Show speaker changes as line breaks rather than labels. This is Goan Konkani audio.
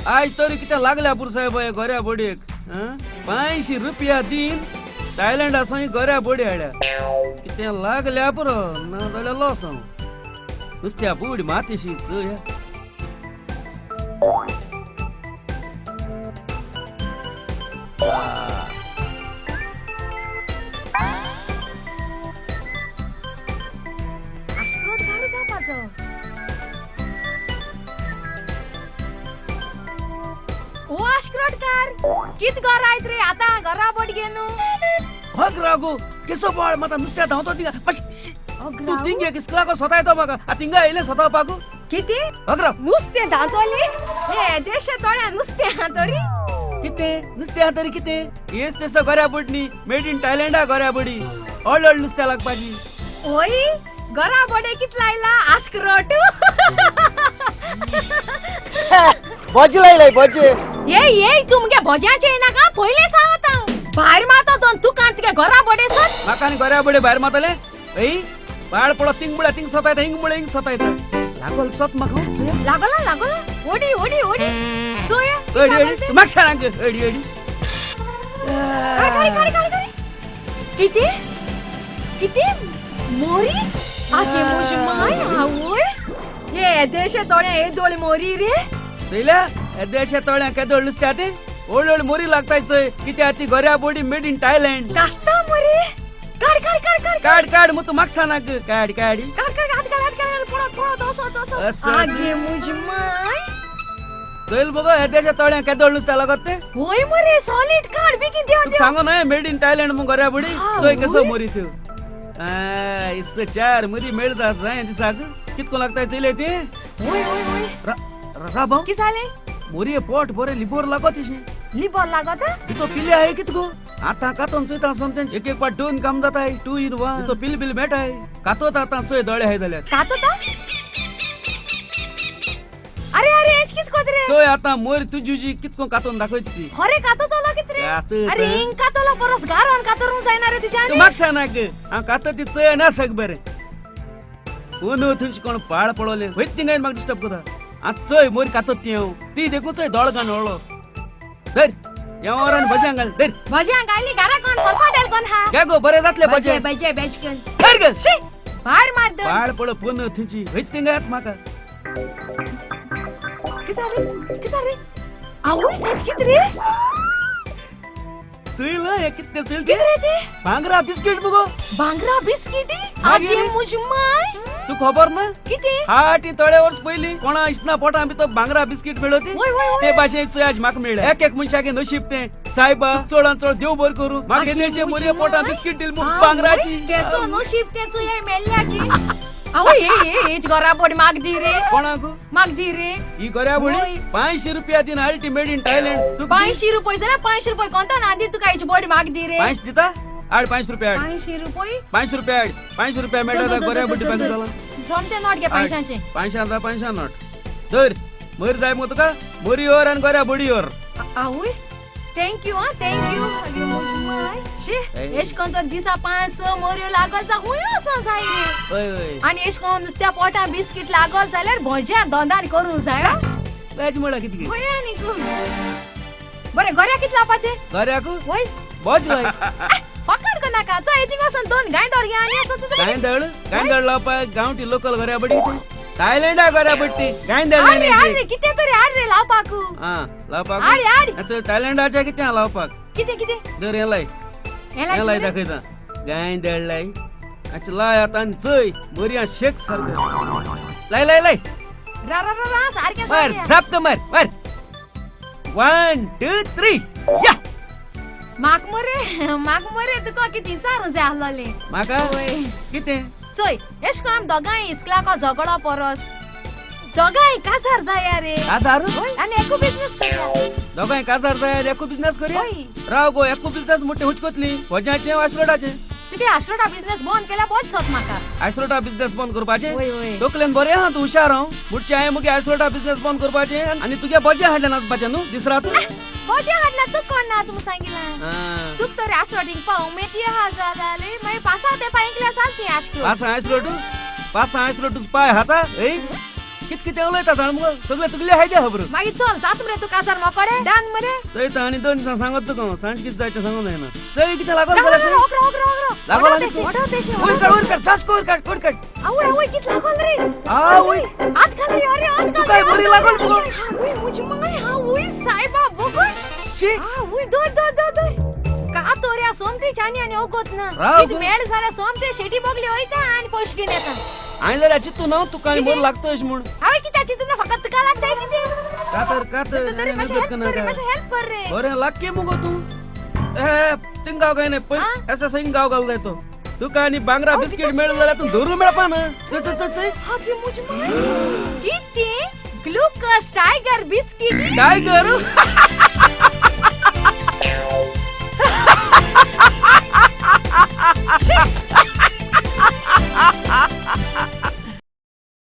आज तरी कितें लागल्या पुरसाय पळय गोऱ्या बोडयेक. 500 रुपया दीन थायलंड आसा गोऱ्या बोडी हाडल्या. कितें लागल्या पुरो ना जाल्यार लॉस हांव. नुस्त्या बुडी मातीशी चोया.
आश्क्रोट घालू जावपाचो. ओ आश्क्रोटकार कित घर आयत रे आता घरा बोट घेनु.
हग रागो केसो बाळ माता नुस्त्या धांवतो तिंगा. तू तिंगे किसला सतायतो म्हाका आ तिंगा येयलें सतावपाकू.
किती
अग्रा
नुस्तें धांवतोली हे देशे तोळ्या नुस्तें हा तरी.
कितें नुस्तें हा तरी कितें हेच तेसो गोऱ्या बोडनी मेड इन थायलंडा गोऱ्या बोडी व्हड व्हड नुस्त्या लागपाची.
ओय घरा बोडे कितला आयला आश्क्रोट.
भजी लायलाय भजी.
ये ये तू मुगे भज्याचे येनाका पयलें सांगता भायर मारता दोन तुका तुगे घरा बोडे सर.
म्हाका आनी गोऱ्या बोडे भायर मारतले. ऐ बाळ पडो तिंग मुळे तिंग सतायता हिंग मुळे हिंग सतायता. लागल सत म्हाका चोया.
लागला लागला ओडी ओडी ओडी चोया.
अडी अडी तू म्हाका सांग अडी अडी.
काड काड काड काड किती किती मोरी आगे मुझ my आवय. ये देशे तोड्या हे दोळ मोरी रे.
चोयल्या देशे तोड्या केदोळ नुस्त्या ते व्हड व्हड मोरी लागताय चोय. कित्या ती गोऱ्या बोडी मेड इन थायलंड.
कास्ता मोरी. काड काड काड काड
काड काड मग तू मागसा नाक काड काड
काड काड हात काड हात काड पळत पळत असो असो. आगे मुझ my
चोयल बघ हे देशा तळ्या केदोळ नुस्त्या लागत ते.
होय मरे सॉलिड काड बेगीन देव देव.
सांगो न्हय मेड इन थायलंड मग गोऱ्या बोडी चोय कसो मोरी त्यो. इस चार मोरी मेळता जाय दिसाक. कितको लागताय चोयले ते.
होय होय होय
राब
की जालें
मोरी पोट बरे लिबोर लागत अशी.
लिबोर लागत
तो पिले आहे कितको आता कातोन चोयता समतें एक एक पाट दोन काम जाताय 2 in 1. तो पिल बिल मेटाय कातोत आतां चोय दोळे हाय जाल्यार
कातोता. अरे अरे हेच कितको रे
चोय आतां मोर तुजी कितको कातोन दाखयता ती.
खरे कातोतलो कित रे. अरे हिंग कातोलो परस घारोन कातोरूंक जायना रे तुज्यानी.
तूं म्हाका सांग हांव कातो ती चोय ना सग बरें. ओनो थंयची कोण पाळ पडवलें वयत थिंगाय म्हाका डिस्टर्ब करता. आतां चोय मोर कातोत ती हांव ती देखून चोय दोळ घाण व्हडलो. धर ह्या वरान भज्यांक घाल. धर
भज्यांक घाली घरा कोण सरपाटेल कोण हा
काय गो बरें जातलें भजे
भजे भजे.
धर ग
शी भायर मार धर
पाळ पड पोन थंयची वयत थिंगायत म्हाका.
किसा रे किसा रे आवय सेज कित रे.
चोयला हे कितकें चोयल
कित रे ते
भांगरा बिस्कीट मुगो.
भांगरा बिस्किटी आगे मुझ my.
तू खबर ना
किती
हाटी थोडे वर्स पयली कोणा इसना पोटा भितर भांगरा बिस्कीट मेळोती ते भाशेन चोय आज म्हाका मेळ्ळें. एक एक मनशाक नशीब तें सायबा चडान चड देव बर करूं म्हाका तेचे मोरये पोटा बिस्कीट दिल भांगराची.
केसो नशीब तें चोय मेल्ल्याची. आवय हे हेच गोरा बोडी माग दी रे.
कोणाक
माग दी रे
ही गोऱ्या बोडी. 500 रुपया दिन अल्टी मेड इन थायलंड. तू
500 रुपये जाल्यार 500 रुपये कोणता ना दी तुका हिची बोडी माग दी रे.
5 दिता आड 5 रुपया आड
500 रुपये
5 रुपया आड 5 रुपया मेळटा गोऱ्या बोडी पांच जाला.
सोमते नोट घे पैशांचे.
500 500 नोट धर मोरी जाय मग तुका मोरी वर आनी गोऱ्या बोडी वर.
आवय thank you हा thank you. आगे my शी एश कोण तर दिसा 500 मोरयो लागल जा हुंय वचों जाय रे.
हय हय
आनी एश कोण नुस्त्या पोटा बिस्कीट लागल जाल्यार भज्या दोंदान करूं जाय.
वेज म्हणा कितकी
हय आनी बरें गोऱ्या कितले लावपाचे
गोऱ्याक
वय
भज वय
फकाड कर नाका चोय थिंग वचून दोन गांयदोळ घे आनी
गांयदोळ गांयदोळ लावपाक गांवठी लोकल गोऱ्या बडी थायलंडा गोऱ्या बड्टी गांयदोळ
हाड रे कितें तरी हाड रे लावपाक.
आं लावपाक
हाड हाड.
अच्छा थायलंडाच्या कितें लावपाक
कितें कितें
धर हें लाय हें लाय दाखयता गांयदोळ लाय. अच्छा लाय आतां आनी चोय बरी शेक सारकें लाय लाय लाय
रा रा रा सारकें
मार झापतो मार मार 1 2 3 या.
म्हाक मरे म्हाक मरे तुका कितें चारूं जाय आसलोलें
म्हाका कितें
चोय एश कोन आम दोगांय इस्कलाको झगडो परस दोगांय काजार जाया रे.
काजार
आनी एकू बिजनेस करया.
दोगांय काजार जाया एकू बिजनेस करया. राव गो एकू बिजनेस मोठे हुचकोतली भज्याचें आश्रोडाचें.
तुगे आश्रोडा बिजनेस बंद केल्यार बरें सोद म्हाका.
आश्रोडा बिजनेस बंद करपाचें तकलेन बरें आहा तूं हुशार हांव मुटचें हांवें मुगे आश्रोडा बिजनेस बंद करपाचें आनी तुगे भजें हाडलें नाचपाचें न्हू दीस रात.
भजें हाडला तुका कोण नाच म्हूण सांगिलां. तुका तर आश्रोडींक पाव उमेदी आहा जाल्यार मागीर पासां तें पांयकल्यार जाल ती आश्रोड.
पासां आश्रोड पासां आश्रोड तुजो पांय खाता ऐ कित कितें उलयता जाण मुगो, सगळे तुगले हायदे खबर.
मागीर चल जात मरे तूं काजार मोकडे डान मरे.
चोयता आनी 2 दिसां सांगत तुका हांव, सांज कितें जाय तें सांगूंक जायना. चोय कितें लागोन
लागोन
जाल्यार चोय.
ओकरो ओकरो ओकरो.
लागोन आनी
तेशे, वडो तेशे,
वयर काड, वयर काड, सासको वयर काड, वयर काड.
आवय आवय कित लागोन रे.
आवय.
हात घाल रे, अरे हात घाल.
तुकाय बरी लागोन मुगो.
आवय म्हजी माय, आवय सायबा बोगोश.
शी.
आवय धर धर धर धर. का तोऱ्या सोमती चानी आनी ओगोत ना.
राव
कित
गो.
मेळ जाल्यार सोमते शेटी बोगली वयता आनी पोशकीन येता.
हांवें जाल्यार चिंतू ना तुका आनी
कितें?
बरो लागता अशें म्हूण.
हांवें कित्याक चिंतू ना, फकत तुका लागता कितें?
कातर कातर
तरी मातशें हेल्प कर रे, मातशें हेल्प कर रे.
बरें लागके मुगो तूं. ए थिंग गांव काय न्ही पळय,
आ?
एस एस हिंग गांव घाल तो. तुका आनी बांगरा बिस्कीट मेळ्ळो जाल्यार तूं धरूं मेळपा ना. चल चल चल चल.
हागे म्हजी माय. कितें? Glucose tiger biscuit.
Tiger?